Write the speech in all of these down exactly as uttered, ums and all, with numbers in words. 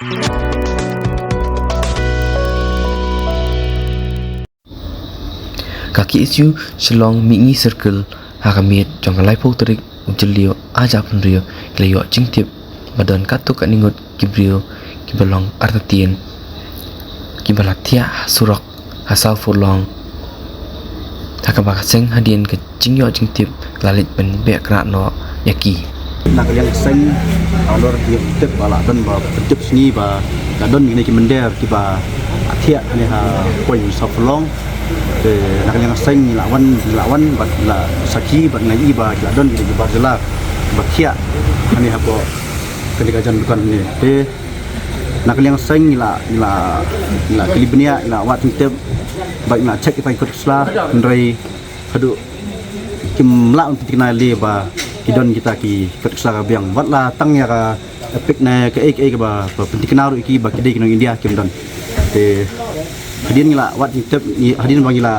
Ka K S U Shillong Mihngi Circle ha ka miet jong ka laiphew tarik u Jylliew arhajar arphew hynriew ki la ïoh jingtip ba don katto katne ngut ki briew kiba long artatien kiba la thiah ha surok ha South Furlong. Ha kaba ka seng hadien ka jingïoh jingtip la leit ban beh krah noh ïa ki. Na ka liang ka seng, halor ki tip ba la don ba pyntip sngi ba la don kine ki mynder kiba thiah kane ha point South Furlong. Te na ka liang ka seng ngi la wan, ngi la wan bad la sakhi bad ngi la ïohi ba ki la don kine ki bar jylla ba thiah kane hapoh kane ka jan dukan ne. Te na ka liang ka seng ngi la, ngi la, ngi la kylli bniah, ngi la wad jingtip bad ngi la check ïa ki kot ki sla, hynrei haduh kim lah ban pynthikna lei ba ki don kita ki kot ki sla ka biang. Wat la tang ïa ka EPIC ne kaei kaei kaba, ba pynthikna ruh ïa ki ba ki dei ki nong India kim don. Te hadien ngi la wad jingtip, ngi, hadien ba ngi la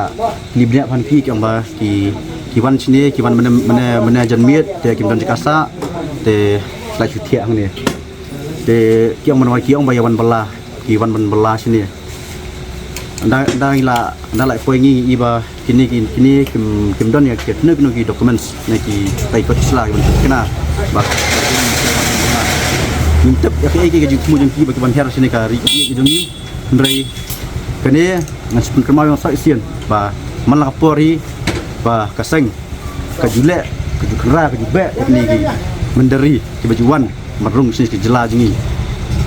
kylli bniah bha ki, ki ong ba ki, ki wan shane, ki wan mynne, mynne, mynne janmiet, te kim don jaka sah, te la shu thiah hangne. Te ki ong ban wan, ki ong ba ïa wan bylla, ki wan ban bylla shane. Nda, nda ngi la, nda la poi ngi ïohi ba kine ki, kine kim, kim don ïa ki kino kino ki documents ne kita ki kot ki sla kiban pynthikna. Ba ngim tip ïa kaei kaei ka jingthmu jong ki ba ki ban hiar shane ka ri ka jong ngi. Hynrei kane ngan sa pynkynmaw ïa nga sa shisien ba man la ka por hi ba ka seng ka ju leh, ka ju kynrad, ka ju beh ïa kine ki mynder ri kiba ju wan ban rung shane sha ka jylla jong ngi.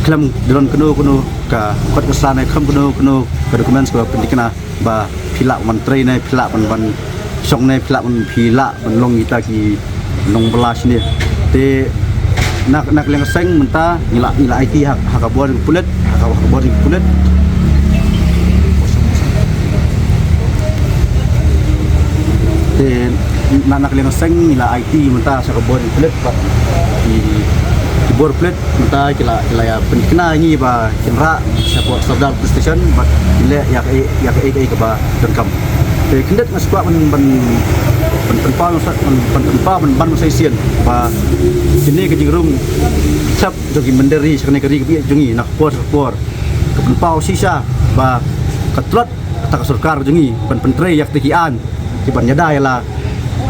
Khlem don kano kano ka kot ka sla ne khlem kano kano ka documents kaba pynthikna ba phi lah ban trei ne phi lah ban, ban shong ne phi lah ban, phi lah ban long kita ki nongbylla shane. Te na, na ka liang ka seng mynta ngi la, ngi la aiti ha, ha ka bor jong ki pulit, ha ka, ha ka bor jong ki pulit. Te na, na ka liang ka seng ngi la aiti mynta sha ka bor jong ki pulit bad ki, ki bor pulit mynta ki la, ki la ïa pynthikna ïa ngi ba kin rah shapoh Sawdar Police Station bad kin leh ïa kaei, ïa kaei kaei kaba donkam. Te khyndiat nga sngewkwah ban, ban, ban pynpaw, ban, ban pynpaw ban, ban sa shisien ba kine ka jingrung thep jong ki mynder ri sha kane ka ri ka bieit jong ngi na ka por sha ka por. Ka pynpaw shisha ba ka tlot kata ka sorkar jong ngi ban pyntrei ïa kita ki aiñ kiban ïada ïa la,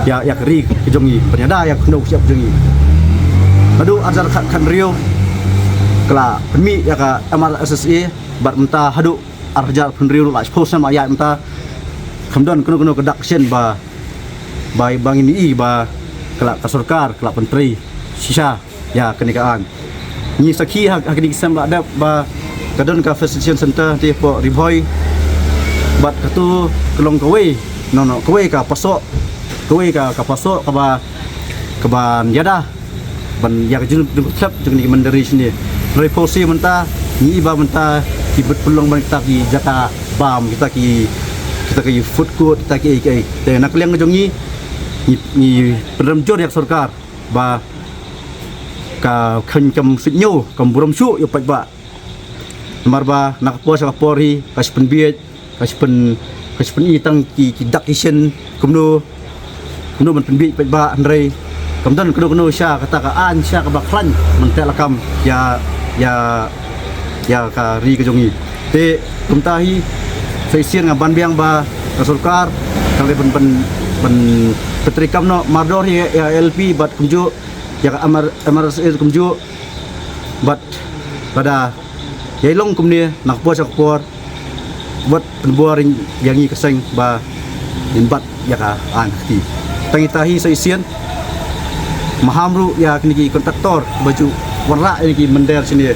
ïa, ïa ka ri ka jong ngi, ban ïada ïa ka khyndew ka shyiap jong ngi. Naduh arhajar khat, khathynriew ka la pynmih ïa ka M R S S A bad mynta haduh arhajar khathynriew la shiphew snem la ïaid mynta kam don kano kano ka dak sien ba, ba, ba ngin ïohi ba ka la, ka sorkar ka la pyntrei shisha ïa kane ka aiñ. Ngi sakhi ha, ha kine ki snem la dep ba ka don ka facilitation center te hapoh Ri Bhoi bad kato ka long kawei, no, no, kawei ka pasoh, kawei ka, ka pasoh kaba, kaban ïada ban ïa ka jingduk thep jong kine ki mynder ri shane. Hynrei pawsi mynta ngi ïohi ba mynta ki bit pynlong ban kita ki jaka bam, kita ki, kita ki food court, kita ki ei ki ei. Te na ka liang jong ngi, ngi, ngi pynrem jur ïa ka sorkar ba ka kheiñ kam suidñiew, kam burom shuh ïa u paidbah. Namar ba na ka por sha ka por hi ka shu pynbieit, ka shu pyn, ka shu pyni tang ki, ki dak ki shin kumno, kumno ban pynbieit paidbah, hynrei kam don kano kano sha kata ka aiñ sha kaba khlaiñ ban teh lakam ïa, ïa, ïa ka ri ka jong ngi. Te kumta hi sa shisien nga ban biang ba ka sorkar ka dei ban, ban, ban pyntreikam noh mardor ïa, ïa L P bad kumjuh ïa ka M R, M R S A kumjuh bad lada ïai long kumne na ka por sha ka por wat pynbor ïa ngi ka seng ba ngin bat ïa ka aiñ ka kti. Tang ita hi sa shisien maham ruh ïa kine ki contractor ba ju wanrah ïa ki mynder shane.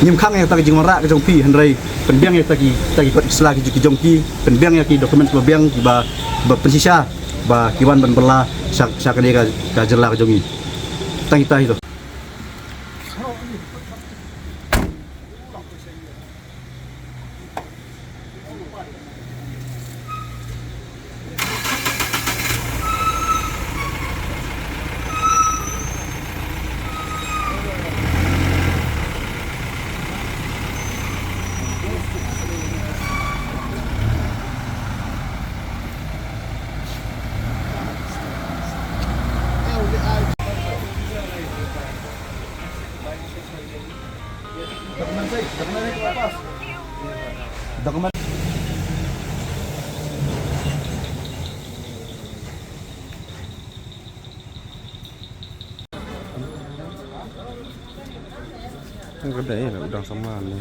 Ngim khang ïa kata ka jingwanrah ka jong phi, hynrei pynbiang ïa kita ki, kita ki kot ki sla ki, ki jong ki, pynbiang ïa ki documents ba biang ba, ba pynshisha ba ki wan ban bylla sha, sha kane ka, ka jylla ka jong ngi. Tang ita hi to. Document. Ka dei la u dang samla ne.